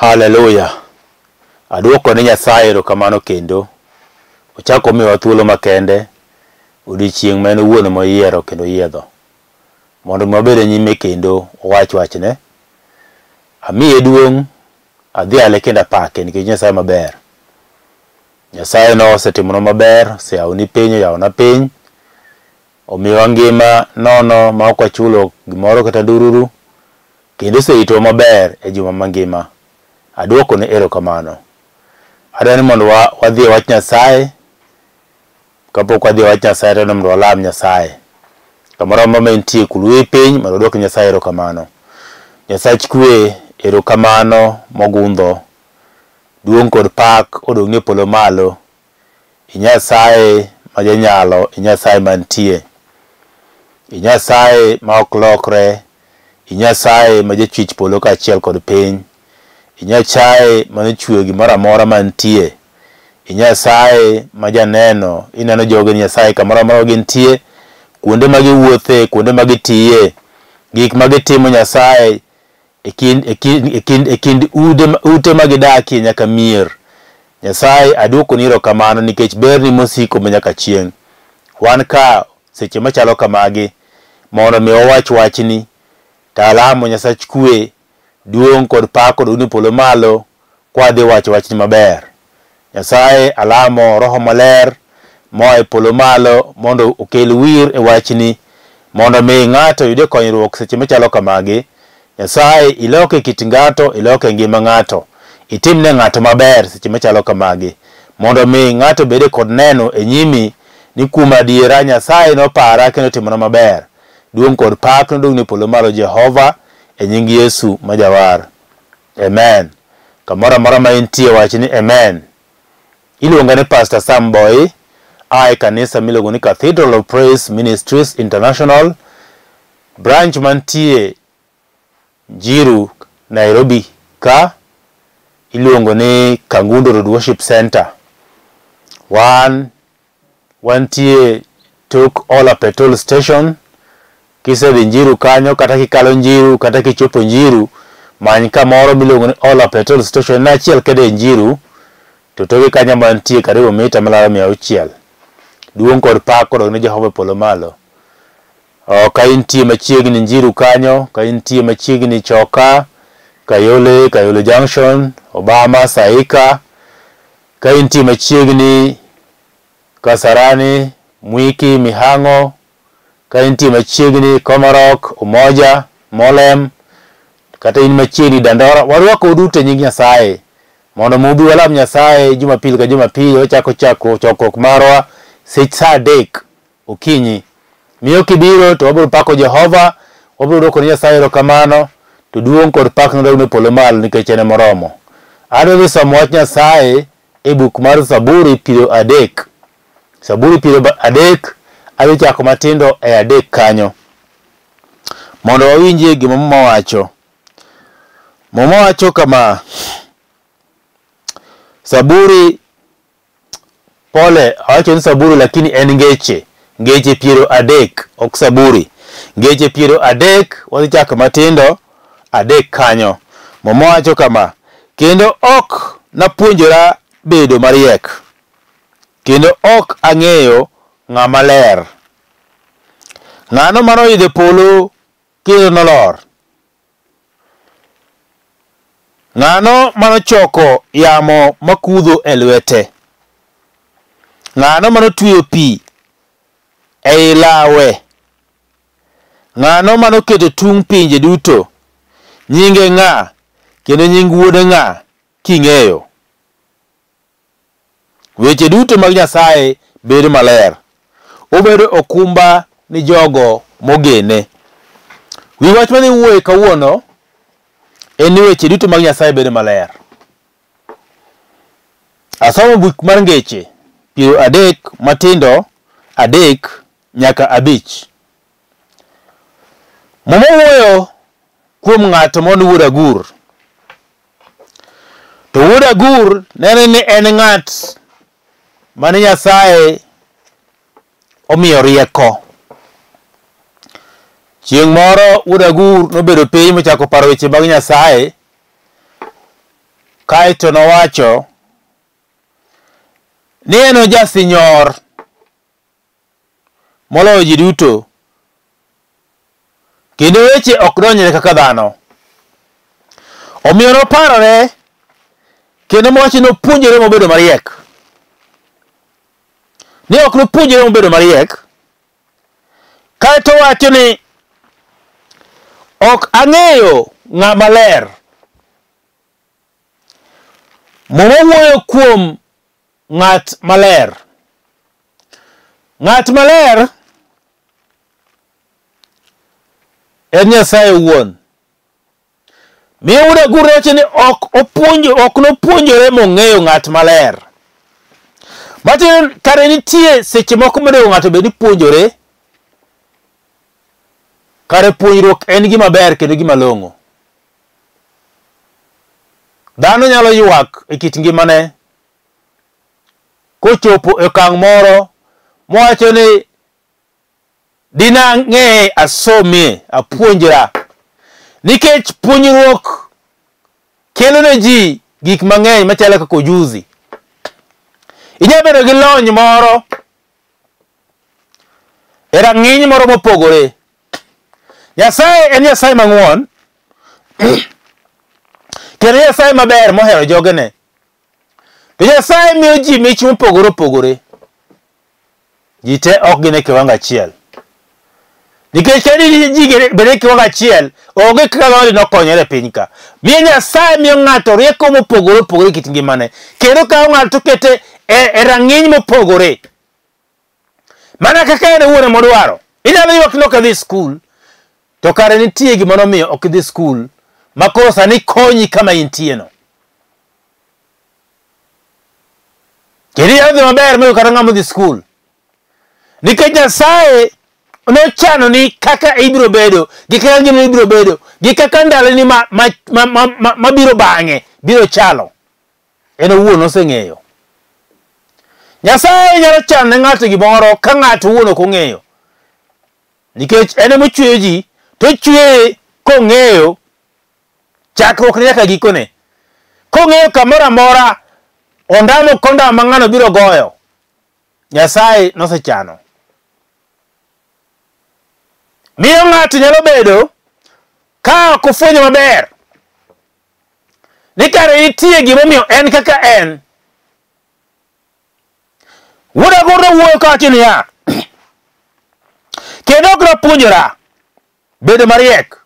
Haleluya! Aduoko ne Nyasaye erokamano kendo. Ochako omiyowa thuolo makende odiechieng' ma en owuon ema oyiero kendo oyiedho mondo mi wabed e nyime kendo wawach wachne. Amiye duong', adhiale kendo apake nikech Nyasaye maber. Nyasaye no osetimonwa maber, oseyawoni piny, oyawona piny, omiyowa ngima nono ma ok wachulo gimoro kata ndururu, kendo oseritowa maber e juma mangima. Aduokone erokamano. Adwaro ni mondo wadhi e wach Nyasaye. Kapok wadhi e wach Nyasaye to mondo walam Nyasaye. Kamoro amora ma intie kul wiyi piny mondo waduok ne Nyasaye erokamano. Nyasach kwe, erokamano mogundho. Duong' kod pak odong'ni e polo malo. I Nyasaye ma janyalo, i Nyasaye mantie. I Nyasaye ma ok lokre, i Nyasaye ma jachwech polo kaachiel kod piny. I Nyasaye mane ochweyo gimoro amora mantie. I Nyasaye ma janeno, ineno jogi Nyasaye kamoro amora gintie, kuonde ma giwuothe, kuonde ma gitiye, gik ma gitimo Nyasaye e kind e kind e kind e kind ude ute ma gidakie nyaka mier. Nyasaye aduokoni erokamano nikech berni mosiko ma nyaka chieng'. Wan ka seche machalo kamagi mondo mi wawach wachni to alamo Nyasach kwe, duong' kod pak kod uni polo malo kwadhi wacho wachni maber. Nyasaye alamo Roho Maler moa e polo malo mondo okel wir e wachni mondo mi ng'ato oyudie konyruok seche machalo kamagi. Nyasaye iloke kit ng'ato, iloke ngima ng'ato. Itimne ng'ato maber seche machalo kamagi mondo mi ng'ato obede kod neno e nyimi ni kuom adiera Nyasaye nopara kendo otimona maber. Duong' kod pak nodong' e polo malo Jehova e nying Yesu ma Jawar. Amen. Kamoro amora ma intie wach ni amen. Iluonga ni Pastor Sam Boy, a e kanisa miluongo ni Cathedral of Praise Ministries International, branch mantie Njiru, Nairobi ka iluongo ni Kangundo Road Worship Center. Wan wantie tok Ola Petrol Station. Kisedhi Njiru kanyo kata kikalo Njiru kata kichopo Njiru, many kamoro miluongo ni Ola Petrol Station en achiel kende e Njiru to toke kanyo mantie karibu mita malaro 600. Duong' kod pak odog ne Jehova e polo malo. O, ka intie machiegni Njiru kanyo, ka intie machiegni Choka, Kayole, Kayole Junction, Obama, Saika, ka intie machiegni Kasarani, Mwiki, Mihango, ka intie machiegni Komarok, Umoja, Molem, kata in machiegni Dandora, warwako duto e nying Nyasaye mondo mubi walam Nyasaye Jumapil ka Jumapil, wachako chako chokruok marwa sech saa 3 okinyi. Miyo kibiro to wabiro pako Jehova, wabiro dwoko ne Nyasaye erokamano, to duong' kod pak nodog ne polo malo nikech en emoromo. Adwa dhi somo wach Nyasaye e buk mar Zaburi 30. Zaburi 30 adhi chako matindo e 3 kanyo mondo wawinjie gima Muma wacho. Muma wacho kama, Zaburi pole, awacho ni Zaburi lakini en ngeche, ngeche 30, ok Zaburi. Ngeche 30, wadhi chako matindo 3 kanyo. Muma wacho kama, kendo ok napuonjora bedo mariek, kendo ok ang'eyo ng'ama ler. Ng'ano mane oidho polo kendo nolor? Ng'ano manochoko yamo makudho e lwete? Ng'ano manotweyo pi ei lawe? Ng'ano manoketo tung' pinje duto? Nyinge ng'a kendo nying wuode ng'a king'eyo? Weche duto mag Nyasaye bedo maler. Obedo okumba ni jogo mogene. Wi wach madhi wuoye kawuono en ni weche duto mag Nyasaye bedo maler. Asomo buk mar Ngeche 30 matindo 3 nyaka 5. Muma wuoyo kuom ng'ato moro ni Wuod Agur. To Wuod Agur nene ni en ng'at mane Nyasaye omiyo rieko. Chieng' moro Wuod Agur nobedo piny mochako paro weche mag Nyasaye. Kaeto nowacho ni en ojasinyor moloyo ji duto, kendo weche ok donjne kaka dhano. Omiyo noparore kendo mowacho ni nopuonjore mobedo mariek. Ni ok nopuonjore mobedo mariek. Kaeto owacho ni ok ang'eyo ng'ama ler. Muma wuoyo kuom ng'at maler. Ng'at maler en Nyasaye owuon. Miyo Wuod Agur wacho ni ok opuonjo ok nopuonjore mong'eyo ng'at maler. Matiende kare nitie seche moko monego ng'ato bed ni puonjore. Kare puonjruok en gima ber kendo gima long'o. Dhano nyalo ywak e kit ngimane kochopo e okang' moro mowacho ni dinang'e asomie apuonjra nikech puonjruok kelo ne ji gik mang'eny machalo kaka ujuzi. Inyalo bedo gi lony moro e rang'iny moro mopogore. Nyasaye en Nyasaye mang'won kendo Nyasaye maber mohero jogene. To Nyasaye miyo ji mich mopogore opogore. Ji te ok gin e kiwango achiel. Nikech ka ji bed e kiwango achiel, onge kaka dhano nokonyore e piny ka. Miyo Nyasaye miyo ng'ato rieko mopogore opogore e kit ngimane. Kendo kawo ng'ato to kete e rang'iny mopogore. Mana kaka en owuon ema odwaro. Inyalo ywak ni ok adhi skul, to kare nitie gima nomiyo ok idhi skul ma koro sani konyi kama intieno. Kendo inyalo dhi maber moyo kata ng'ama odhi skul. Nikech Nyasaye nochano ni kaka ibiro bedo, gi kaka ngimani ibiro bedo, gi kaka ndaloni mabiro bang'e biro chalo. En owuon oseng'eyo. Nyasaye nyalo chano ne ng'ato gimoro ka ng'ato owuon ok ong'eyo. Nikech en ema ochweyo ji, to ochweye kong'eyo chakruokne nyaka gikone. Kong'eyo kamoro amora ondamo kondamo ma ng'ano biro goyo. Nyasaye nosechano. Miyo ng'ato nyalo bedo ka ok ofwenyo maber ni kare nitie gimomiyo en kaka en. Wuod Agur nowuoyo kawacho niya, kendo ok napuonjora bedo mariek,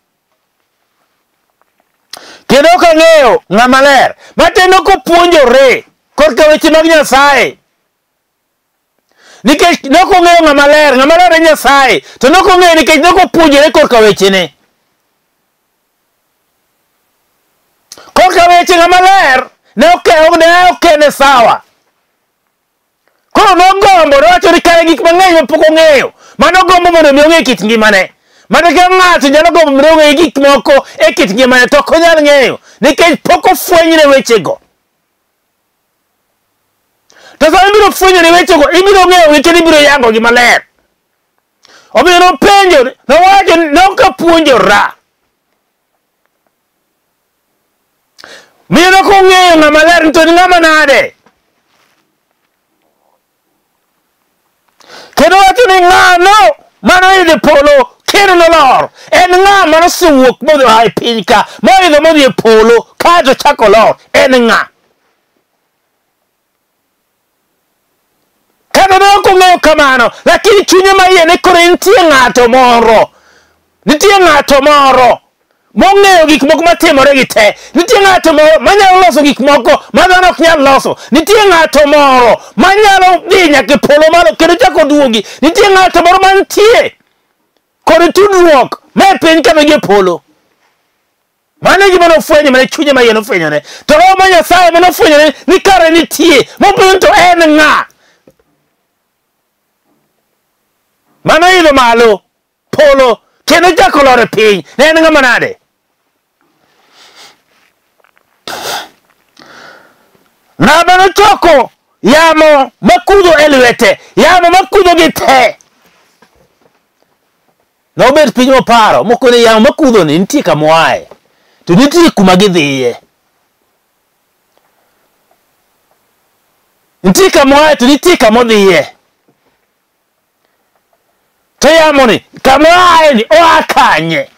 kendo ok ang'eyo ng'ama ler. Matiende kopuonjore korka weche mag Nyasaye. Nikech nok ong'eyo ng'ama ler, ng'ama ler en Nyasaye, to nok ong'eyo nikech nok opuonjore korka wechene. Korka weche ng'ama ler ne ok ne sawa. Koro nogombo, nowacho ni kare gik mang'eny mapok ong'eyo, mano gombo mondo mi ong'e kit ngimane. Mana ka ng'ato nyalo gombo mondo ong'e gik moko e kit ngimane to ok onyal ng'eyo nikech pok ofwenyne wechego. To sama ibiro fwenyone wechego, ibiro ng'eyogi kendo ibiro yangogi maler. Omiyo nopenjo, nowacho ni nok apuonjora. Miyo nok ong'eyo ng'ama ler ni to en ng'ama nade. Kendo wacho ni ng'ano manoidho e polo kendo nolor. En ng'a manosewuok modhi oa e piny ka moidho modhi e polo kaeto ochako olor. En ng'a? Kata ne ok ong'eyo kamano, lakini chunye ma iye ne koro nitie ng'ato moro. Nitie ng'ato moro mong'eyo gik moko matimore gi te. Nitie ng'ato moro manyalo loso gik moko ma dhano ok nyal loso. Nitie ng'ato moro manyalo dhi nyaka e polo malo kendo chako duogi. Nitie ng'ato moro mantie kod tudruok ma e piny kendo gi e polo. Mano e gima nofwenyo mana chunye ma iye nofwenyone. To roho mar Nyasaye ma nofwenyone ni kare nitie. Mopenjo to en ng'a? Mano idho malo polo kendo chako lor e piny. Ne en ng'ama nade? Ng'ama nochoko yamo makudho e lwete, yamo makudho gi te. Nobet piny moparo mokone yamo makudho ni nitie kama oaye to nitie kuma gidhiye. Nitie kama oaye to nitie kama odhiye. To yamoni kama oaye ni oa kanye?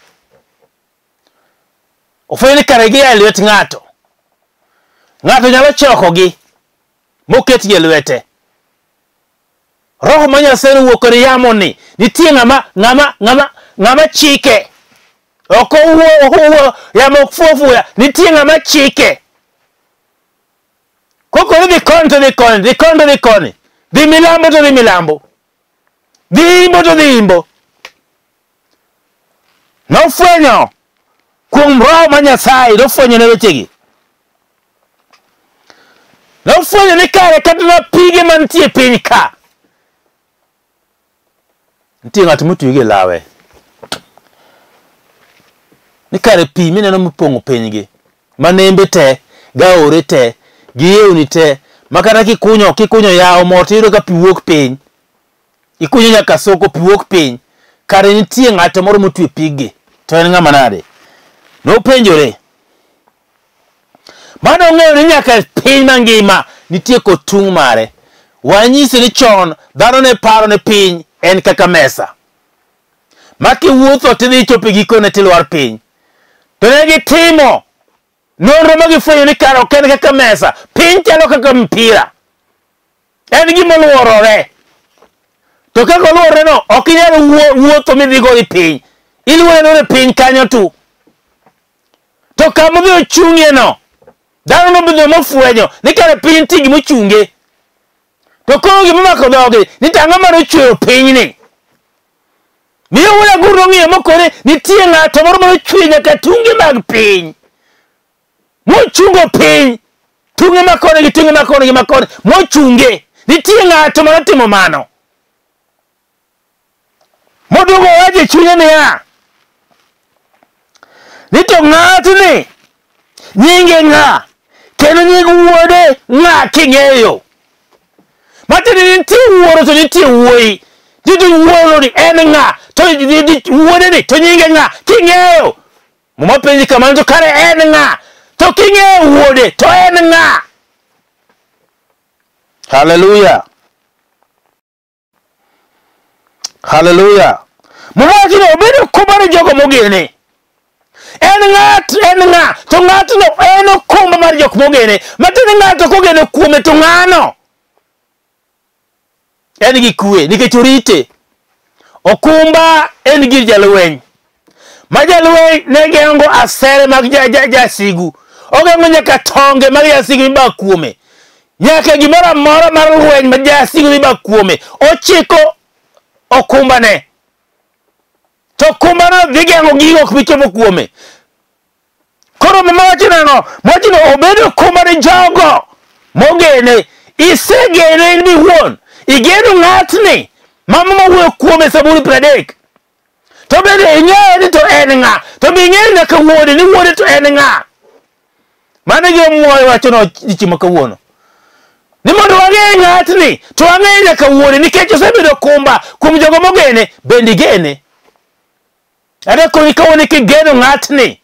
Ofwenyo ni kare gia e lwet ng'ato. Ng'ato nyalo chokogi moketgi e lwete. Roho ma Nyasaye nowuok kod yamoni nitie ng'ama chike. Ok owuo yamo ok fuo fuya, nitie ng'ama chike. Koko dhi koni to dhi koni, dhi koni to dhi koni, dhi milambo to dhi milambo, dhi imbo to dhi imbo. Nofwenyo kuom Roho ma Nyasaye, nofwenyo ne wechegi. Nofwenyo ni kare kata na pige mantie piny ka, nitie ng'at motwe gi lawe. Ni kare pi mineno mopong'o pinygi, ma nembe te, gaore te, gi yewni te, ma kata kikunyo yawo moro tiyudo ka pi wuok piny. Ikunyo nyaka soko, pi wuok piny. Kare nitie ng'ato moro motwe piggi, to en ng'ama nade? Nopenjore. Mano ong'eyo ni nyaka piny mangima nitie kotung' mare. Wanyisi ni chon dhano ne paro ni piny en kaka mesa. Ma kiwuotho tidhi chopo e gikone tilwar piny. To ne gitimo nonro ma gifwenyo ni kare ok en kaka mesa, piny chalo kaka mpira. En gima oluorore. To kaka oluorore no, ok inyal wuotho midhi go e piny. Iluore alwora e piny kanyo tu. To kama odhi ochung'ie no, dhano nobiro mofwenyo ni kare piny nitie gima ochunge. To koro gima omako dhogi ni to ang'o mane ochweyo pinyni? Miyo wuon Agur nong'iyo mokone nitie ng'ato moro mane ochweyo nyaka tunge mag piny. Mochungo piny, tunge makoni gi tunge makoni gi makoni, mochunge. Nitie ng'ato mane otimo mano. Moduogo owacho e chunye niya, ni to ng'atni nyinge ng'a, kendo nying wuode ng'a king'eyo. Matiende ni nitie wuoro to nitie wuoyi. Ni to wuoro ni en ng'a, to wuode ni to nyinge ng'a king'eyo. Muma penji kamano to kare en ng'a? To king'eyo wuode to en ng'a? Haleluya. Haleluya. Muma wacho ni obedo okumba ne jogo mogene. En ng'at, en ng'a, to ng'atno en okumba mar jok mogene. Matiende ng'ato kogeno kuome to ng'ano? En gi kwe nikech orite. Okumba en gir jalweny. Ma jalweny ne geng'o asere mag jasigu. Ogeng'o nyaka tonge mag jasigu miba kuome. Nyaka gimoro amora mar lweny ma jasigu miba kuome. Ochiko okumbane. To okumbano dhi geng'o gigo ok bi chopo kuome. Koro mama wacho nang'o? Wacho ni obedo okumba ne jogo mogene. Isegene in iwuon. Igeno ng'atni ma mama wuoyo kuome Zaburi 30. To bende ing'eyo ni to en ng'a? To be ing'eyo nyaka wuode ni wuode to en ng'a? Mano e gima Muma wacho no chiemo kawuono. Ni mondo wang'e ng'atni, to wang'e nyaka wuode nikech osebedo okumba kuom jogo mogene, bende igene. Adekoni kawuono kigeno ng'atni,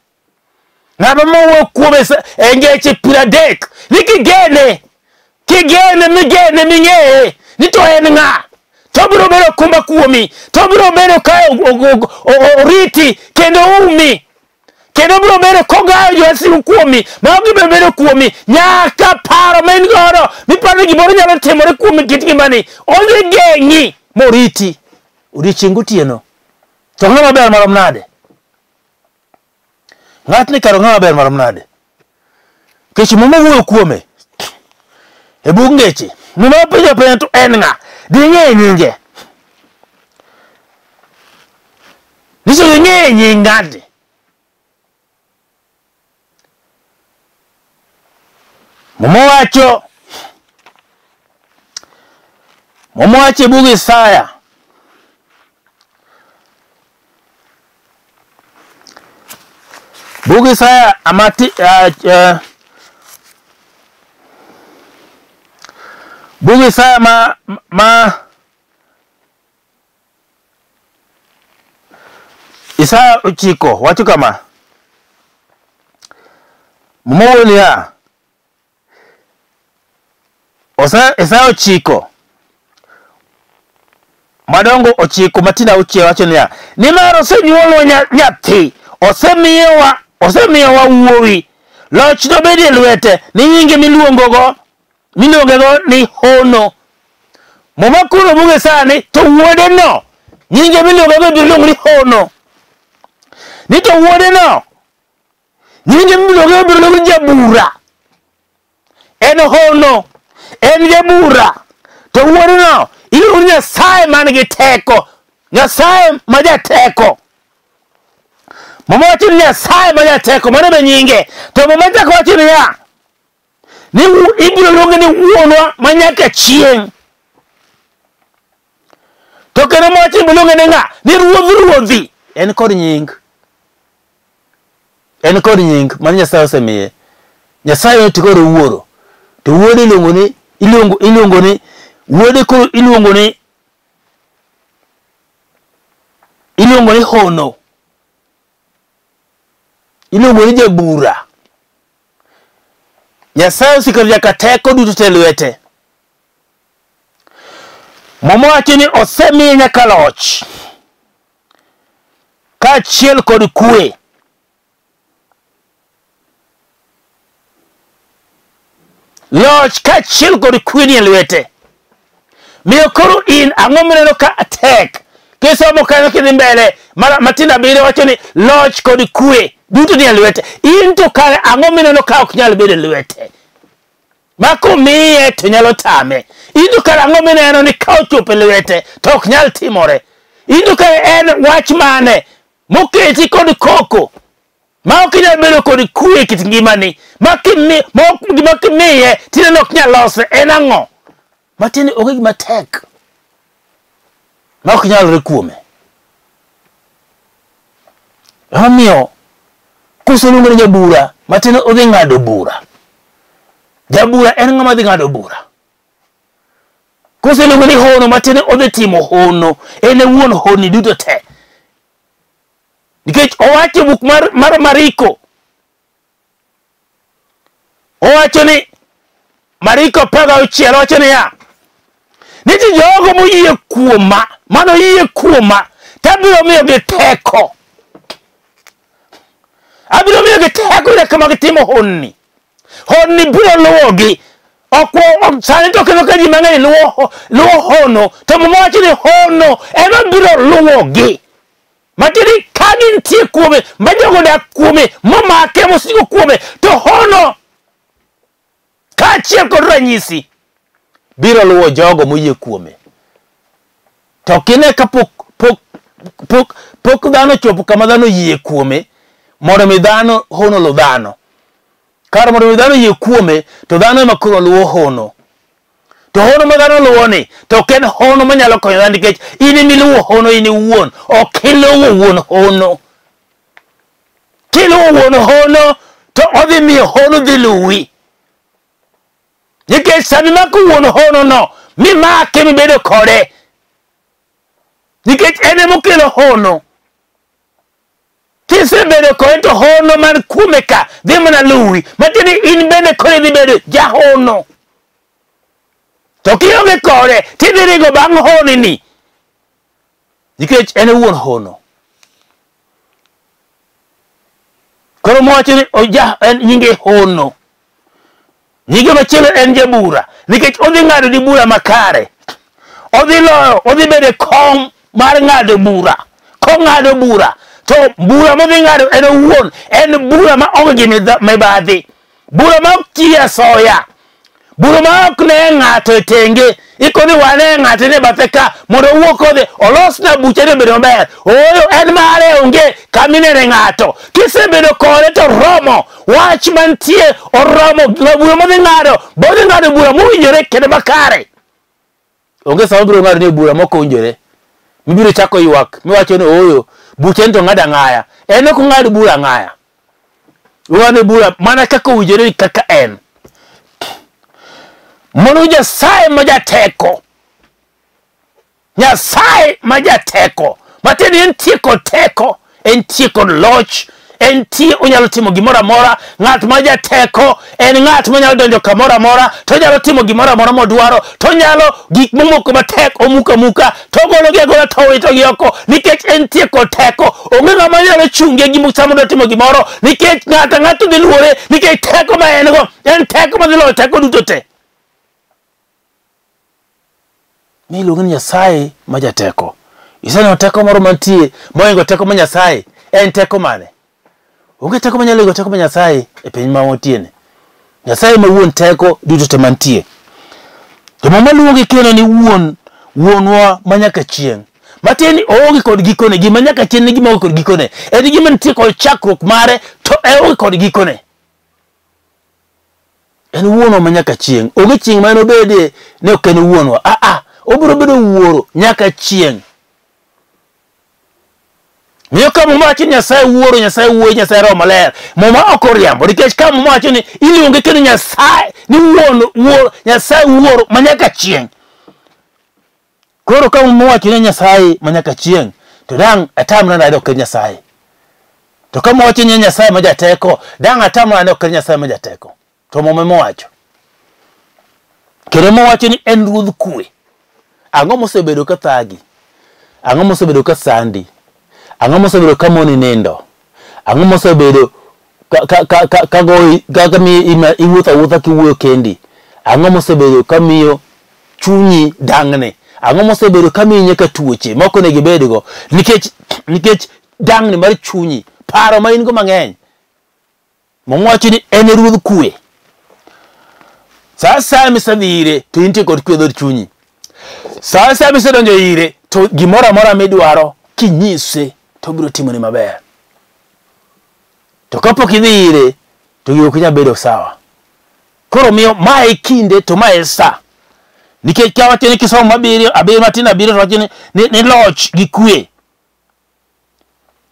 ng'ama mowuok kuome e ngeche 30, ni kigene, kigene migene ming'eye ni to en ng'a, to obiro bedo okumba kuomi, to obiro bedo ka oriti kendo oumi, kendo obiro bedo kogayo jowasigu kuomi, ma ok gibiro bedo kuomi nyaka paro ma in godo miparo ni gimoro nyalo timore kuomi kit ngimani, odhi geng'i moriti odiechieng' gotieno. To ng'ama ber marom nade? Ng'atni kar ng'ama ber marom nade? Nikech Muma wuoyo kuome e bug Ngeche. Muma penjo apenja to en ng'a? Ding'e nyinge. Nyiso ing'e nying ng'atni. Muma wacho Muma wacho e bug Isaya Bug Isaya amati bug Isaya ma Isaya 9 wacho kama. Muma wuoyo niya, Isaya 9 madongo 9 matindo 6 wacho niya, nimar osenyuolwa nyathi, osemiyowa wuowi, loch nobedi e lwete, ni nyinge miluongego ni Hono. Muma koro buge sani to wuode no nyinge miluongego ibiro luongo ni Hono. Ni to wuode no nyinge miluongego ibiro luongo ni Jabura. En Hono, en Jabura. To wuode no iluongo ni Nyasaye man gi teko, Nyasaye ma jateko. Muma wacho ni Nyasaye ma jateko, mano be nyinge. To Muma chako wacho niya, ni ibiro luonge ni wuonwa ma nyaka chieng'. To kendo Muma wacho ni ibiro luonge ni ng'a? Ni ruodh ruodhi. En kod nying. En kod nying mane Nyasaye osemiye. Nyasaye oti kod wuoro. To wuode iluongo ni iluongo ni wuode koro iluongo ni Hono. Iluongo ni Jabura. Nyasaye osiketo nyaka teko duto te lwete. Muma wacho ni osemiye nyaka loch kaachiel kod kwe. Loch kaachiel kod kwe ni e lwete. Miyo koro in ang'o mineno ka tek? Kisomo kanyo kidhi mbele matindo 7 wacho ni loch kod kwe duto ni e lwete. In to kare ang'o mineno ka ok nyal bedo e lwete? Ma komiye to nyalo tame. In to kare ang'o mineno ni ka ochopo e lwete to ok nyal timore? In to kare en wach mane moketi kod koko ma ok inyal bedo kod kwe e kit ngimani, ma kimiye tineno ok nyal losre, en ang'o? Matiende onge gima tek ma ok nyalre kuome. Emomiyo koseluongo ni jabura, matiende odhi ng'ado bura. Jabura en ng'ama dhi ng'ado bura. Koseluongo ni hono, matiende odhi timo hono. En e wuon honni duto te. Nikech owacho e buk mar Mariko, owacho ni Mariko 16 wacho niya, nitie jogo moyie kuoma, mano yie kuoma, tabiro miyogi teko. Abiro miyogi teko nyaka ma gitimo honni. Honni biro luwogi. Ok sani to kendo ka ji mang'eny luwo hono, to Muma wacho ni hono ema biro luwogi. Matiende ka gintie kuome, ma jogo dak kuome, momake mosiko kuome, to hono kaachiel kod ranyisi biro luwo jogo moyie kuome. To kine ka pok dhano chopo kama dhano yie kuome, mondo mi dhano hono luw dhano. Kar mondo mi dhano yie kuome, to dhano ema koro luwo hono. To hono ma dhano luwo ni, to ok en hono manyalo konyo dhano, nikech in ema iluwo hono in iwuon, ok iluwo wuon hono. Kiluwo wuon hono, to odhi miyo hono dhi luwi. Nikech sama imako wuon hono no, mimake mibedo kode, nikech en ema okelo hono. Kisebedo kode to hono man kuome ka dhi mana luwi, matiende ni in bende koro idhi bedo jahono. To kionge kode tidhi ringo bang' honni ni, nikech en e wuon hono. Koro mowacho ni oja en nyinge Hono. Nyinge machielo en Jabura, nikech odhi ng'ado ni bura makare. Odhi loyo, odhi bedo e kom mar ng'ado bura. Kong'ado bura, to bura modhi ng'ado en owuon, en bura ma onge gi mibadhi. Bura ma ok tiye asoya. Bura ma ok ne ng'ato e tenge. Ikoni wane ng'ato ne bathe ka mondo owuo kode, olosna buche ni obed maber. Ooyo, en mare onge kama inene ng'ato. Kisebedo kode to romo, wach mantie oromo, bura modhi ng'ado, bodhi ng'ado bura mowinjore kendo makare. Onge sama obiro ng'ado ni bura mok owinjore. Mibiro chako ywak, miwacho ni ooyo, buche ni to ng'ado ang'aya. En ok ong'ad bura ang'aya. Ong'ado bura mana kaka owinjore kaka en. Mondo Nyasaye ma jateko, Nyasaye ma jateko, matiende entie kod teko, entie kod loch, Entie, onyalo timo gimoro amora. Ng'at ma jateko en ng'at manyalo donjo kamoro amora, to onyalo timo gimoro amora modwaro, to onyalo gik momoko matek omuka muka, to ogologi agola to owitogi oko, nikech entie kod teko. Onge ng'ama nyalo chunge gi sama odwa timo gimoro, nikech ng'ato ang'ato dhi luore, nikech teko ma en go en teko madhi loyo teko duto te. Mi iluonge ni Nyasaye ma jateko. Iseneno teko moro mantie mohingo teko ma Nyasaye? En teko mane? Onge teko manyalo hingo teko ma Nyasaye e piny ma wantieni. Nyasaye ma wuon teko duto te mantie. To Muma luonge kendo ni wuon wuonwa ma nyaka chieng'. Matiende ni oonge kod gikone, gima nyaka chieng' ni gima onge kod gikone. En gima nitie kod chakruok mare to oonge kod gikone. En wuonwa ma nyaka chieng'. Onge chieng' ma enobedie ni ok en wuonwa. Ah ah, obiro bedo wuoro nyaka chieng'. Miyo ka Muma wacho ni Nyasaye Wuoro, Nyasaye Wuoyi, Nyasaye Roho Maler, Muma ok oriambo nikech ka Muma wacho ni iluonge kendo Nyasaye ni wuon wuoro, Nyasaye Wuoro ma nyaka chieng'. Koro ka Muma wacho ni Nyasaye ma nyaka chieng', to dang' atamra nade ok en Nyasaye. To ka Muma wacho ni Nyasaye ma jateko, dang' atamra nade ok en Nyasaye ma jateko. To Muma ema owacho. Kendo Muma wacho ni en ruodh kwe. Ang'o mosebedo ka thagi? Ang'o mosebedo ka sandi? Ang'o mosebedo ka moni nindo? Ang'o mosebedo ka ka ka ka ka goyi ka ka miyo iwuotho awuotha kiwuoyo kendi? Ang'o mosebedo ka miyo chunyi dang'ni? Ang'o mosebedo ka miyi nyaka tuoche ma ok onego ibedgo nikech nikech dang'ni mar chunyi, paro ma in go mang'eny? Muma wacho ni en e ruodh kwe. Sa asaya misedhi ire to intie kod kwe e dhood chunyi. Sa asaya misedonjo ire to gimoro amora midwaro kinyise to obiro timoni maber. To kapok idhi ire to gigi ok nyal bedo sawa. Koro miyo ma e kinde to ma e sa. Nikech ka wacho ni kisomo mabiriyo, abiriyo matin abiriyo to wacho ni, ni, ni loch gi kwe.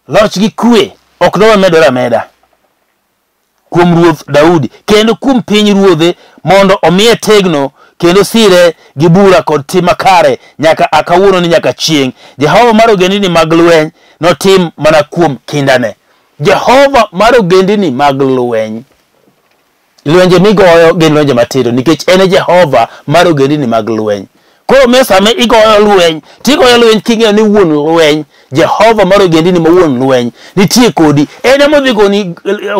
Loch gi kwe ok nowe medore ameda kuom ruoth Daudi kendo kuom piny ruodhe mondo omiye tegno kendo sire gi bura kod tim makare nyaka a kawuono ni nyaka chieng'. Jehova mar ogendini mag lweny notim mana kuom kindane. Jehova mar ogendini mag lweny. Lwenje migoyo gin lwenje matindo nikech en e Jehova mar ogendini mag lweny. Koro miyo sama igoyo lweny, tigoyo lweny king'eyo ni wuon lweny, Jehova mar ogendini ma wuon lweny nitie kodi. En ema odhi goni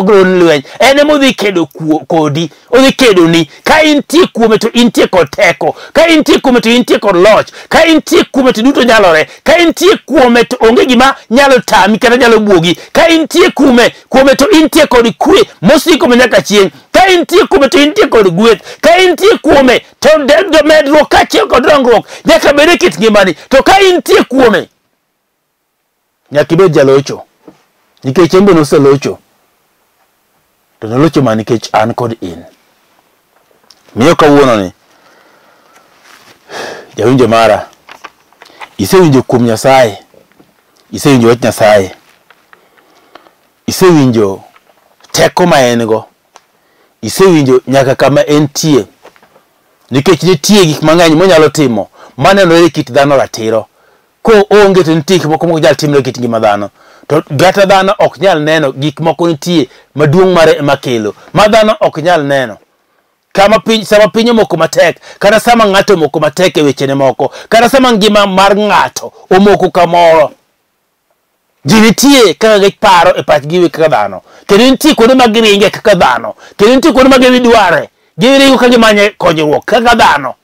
goni lweny, en ema odhi kedo kodi, odhi kedoni. Ka intie kuome to intie kod teko, ka intie kuome to intie kod loch, ka intie kuome to duto nyalore, ka intie kuome to onge gima nyalo tami kata nyalo buogi, ka intie kuome kuome to intie kod kwe mosiko ma nyaka chieng', ka intie kuome to intie kod gweth, ka intie kuome to medruok kaachiel kod dongruok nyaka bed e kit ngimani. To ka intie kuome nyaka ibed jalocho, nikech en be noselocho, to nolocho mana nikech an kod in. Miyo kawuono ni jawinjo mara, isewinjo kuom Nyasaye, isewinjo wach Nyasaye, isewinjo teko ma en go, isewinjo nyaka kama entie, nikech nitie gik mang'eny monyalo timo manenore e kit dhano ratiro. Ko onge to nitie gik moko mok nyal timre e kit ngima dhano. To kata dhano ok nyal neno gik moko nitie maduong' mare ema kelo ma dhano ok nyal neno. Kama piny, sama piny omoko matek, kata sama ng'ato omoko matek e wechene moko, kata sama ngima mar ng'ato omoko kamoro, ji nitie kaka giparo e pachgi kaka dhano, kendo nitie kuonde ma giringe kaka dhano, kendo nitie kuonde ma gidhi dware, giringo ka gimanye konyruok kaka dhano.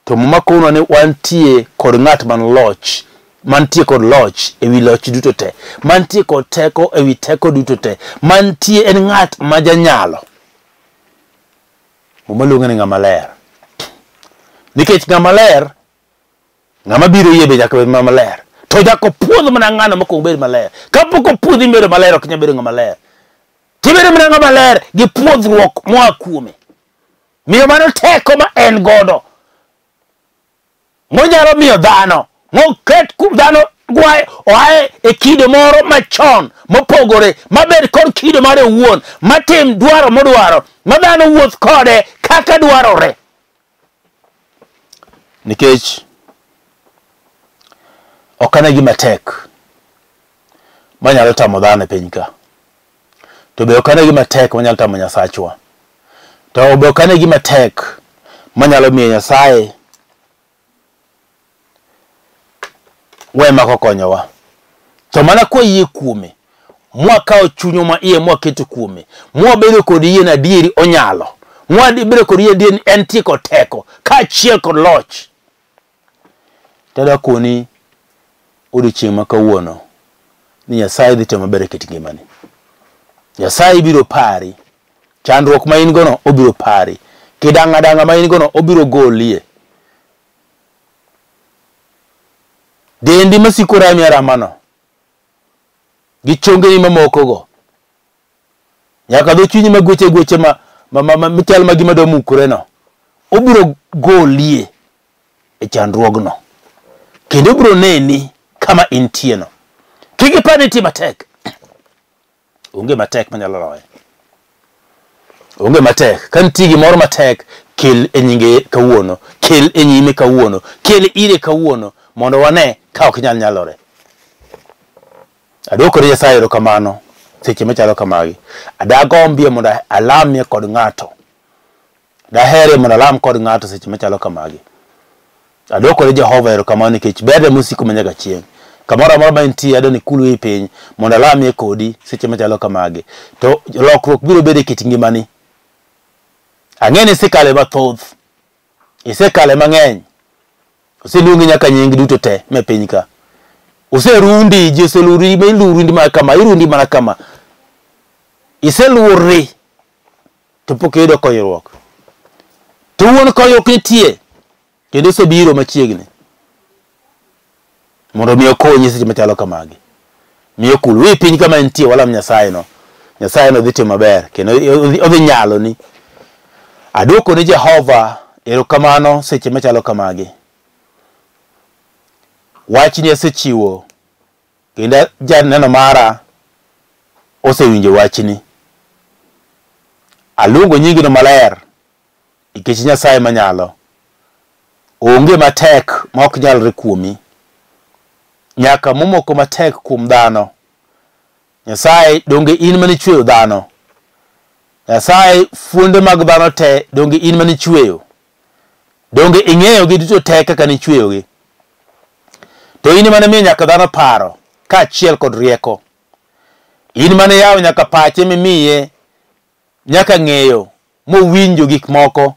To Muma konwa ni wantie kod ng'at man loch, mantie kod loch ewi loch duto te, mantie kod teko ewi teko duto te, mantie en ng'at ma janyalo. Muma luonge ni ng'ama ler. Nikech ng'ama ler, ng'ama biro yie be nyaka bed ng'ama ler. To nyaka opuodh mana ng'ano mokwongo bed maler. Kapok opuodhi bedo maler, ok inyal bedo ng'ama ler. Tibedo mana ng'ama ler gi puodhruok moa kuome. Miyo mano teko ma en godo monyalo miyo dhano moket dhano gwaye oaye e kido moro machon mopogore mabed kod kido mare owuon matim dwaro modwaro ma dhano wuoth kode kaka dwarore. Nikech ok ane gima tek. manyalo tamo dhano e piny ka. To be ok ane gima tek manyalo tamo Nyasachwa. To be ok ane gima tek manyalo miyo Nyasaye we mak okonyowa. To mana kwayie kuome, mwakawo chunywa ma iye mwaketo kuome, mwabedo kod yie ni adieri onyalo, mwabedo kod yie adieri ni entie kod teko, kaachiel kod loch. To adwa koni odiochieng' ma kawuono ni Nyasaye dhi timo maber e kit ngimani. Nyasaye biro pari. Chandruok ma in gono obiro pari. Kidang'a dang'a ma in gono obiro golie. Dendi masiko rami aramano gi chongeni mamokogo nyaka dho chunyi magweche gweche ma ma chal ma gima dwa mukore no obiro golie e chandruogno kendo obiro neni kama intie no. Kik ipar ni nitie matek. Onge matek manyalo loye. Onge matek. Ka nitie gimoro matek, kel e nyinge kawuono, kel e nyime kawuono, kel ire kawuono mondo wane ka ok nyal nyalore. Aduoko ne Nyasaye erokamano seche machalo kamagi. Adagombie mondo alamie kod ng'ato. Daherie mondo alam kod ng'ato seche machalo kamagi. Aduoko ne Jehova erokamano nikech berne mosiko manyaka chieng'. Kamoro amora ma intie adwa ni ikul wiyi piny mondo alamie kodi seche machalo kamagi. To lokruok biro bedo e kit ngimani. Ang'e ni isekale mathoth. Isekale mang'eny. Oseluongi nyaka nying duto te me piny ka. Oserundi, ji oseluri ma ilurundi mana kama, irundi mana kama. Iseluori to pok iyudo konyruok. To wuon konyruok nitie kendo osebiro machiegni mondo mi okonyi seche machalo kamagi. Mi okul wi piny kama entie walam Nyasaye no. Nyasaye no dhi timo maber kendo odhi nyaloni. Aduoko ni Jehova erokamano seche machalo kamagi. Wachni asechiwo kendo janeno mara osewinjo wachni. Aluongo nyingino maler nikech Nyasaye manyalo. Onge matek ma ok nyalre kuomi. Nyaka momoko matek kuom dhano. Nyasaye donge in mane ichweyo dhano. Nyasaye fuonde mag dhano te donge in mane ichweyo. Donge ing'eyo gi duto te kaka nichweyogi. To in mane miyo nyaka dhano paro kaachiel kod rieko. In mane yawo nyaka pache mimiye nyaka ng'eyo mowinjo gik moko.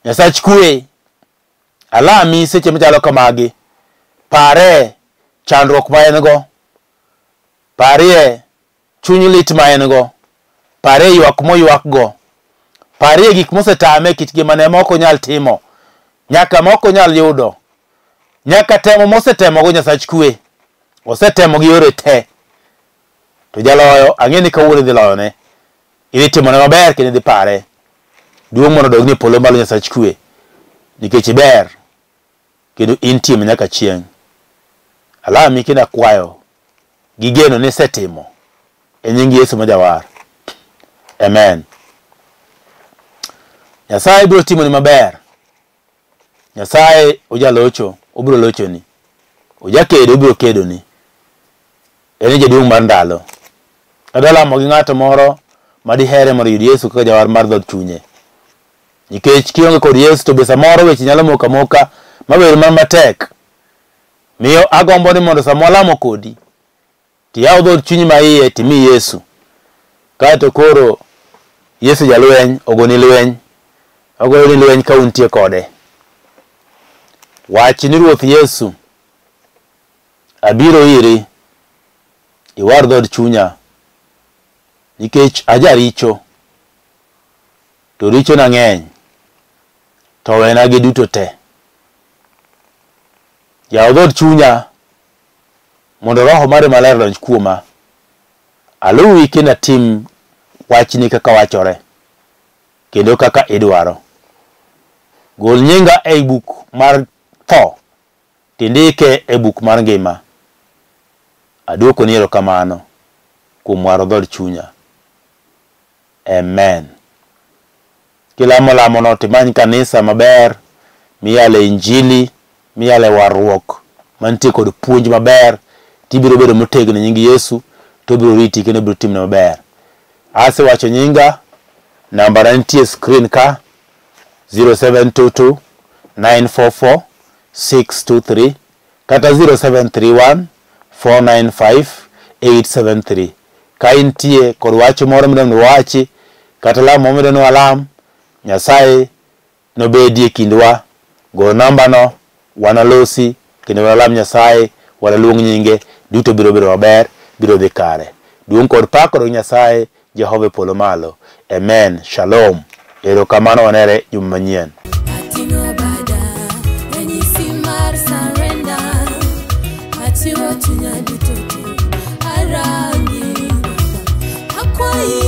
Nyasach kwe, alami seche machalo kamagi. Pare chandruok ma en go. Parie chuny lit ma en go. Parie ywak moywak go. Parie gik mosetame e kit ngimane ma ok onyal timo. Nyaka ma ok onyal yudo. Nyaka temo mosetemogo Nyasach kwe. Osetemo gi yore te. To jaloyo ang'e ni kawuono idhi loyone. Idhi timone maber kendo idhi pare. Duong' mondo odogni e polo malo Nyasach kwe. Nikech iber kendo intie manyaka chieng'. Alami kendo akwayo gi geno ni isetimo e nying Yesu ma Jawar. Amen. Nyasaye biro timoni maber. Nyasaye ojalocho, obiro lochoni. Ojakedo, obiro kedoni. En e jaduong' mar ndalo. Adwa lamo gi ng'ato moro ma dihere mondo oyud Yesu kaka jawar mar dhood chunye. Nikech kionge kod Yesu to be samoro weche nyalo moko amoka mabed mana matek. Miyo agombo ni mondo sama walamo kodi, tiyaw dhood chunyi ma iye timi Yesu. Kaeto koro Yesu jalweny ogoni lweny. Ogoyoni lweny ka untie kode. Wach ni Ruoth Yesu, abiro iri, iwar dhood chunya, nikech ajaricho, to richona ng'eny, to wena gi duto te. Yaw dhood chunya mondo Roho mari maler odonj kuoma. Aluwi kendo atim wachni kaka wachore kendo kaka idwaro. Gol nyinga ei buk mar tho tindike e buk mar ngima. Aduokoni erokamano kuom waro dhood chunya. Amen. Kilamo lamono timany kanisa maber miyale injili, miyale warruok mantie kod puonj maber, Tibiro bedo motegno e nying Yesu, to obiro riti kendo obiro timni maber. Asewacho nyinga, namba na nitie e screen ka 0722 944 623 kata 0731 495 873. Ka intie kod wach moro midwa ni wawachi kata lamo moro midwa ni walam, Nyasaye nobedie kindwa. Go namba no, wanalosi kendo wanalam Nyasaye, wanaluong nyinge, duto biro bedo maber, biro dhi kare. Duong' kod pak odog Nyasaye, Jehova e polo malo. Amen. Shalom. Erokamano wanere juma manyien. Ating'o bada, ranyisi mar surrender. Achiwo chunya duto te, arangi Baba. Akwayi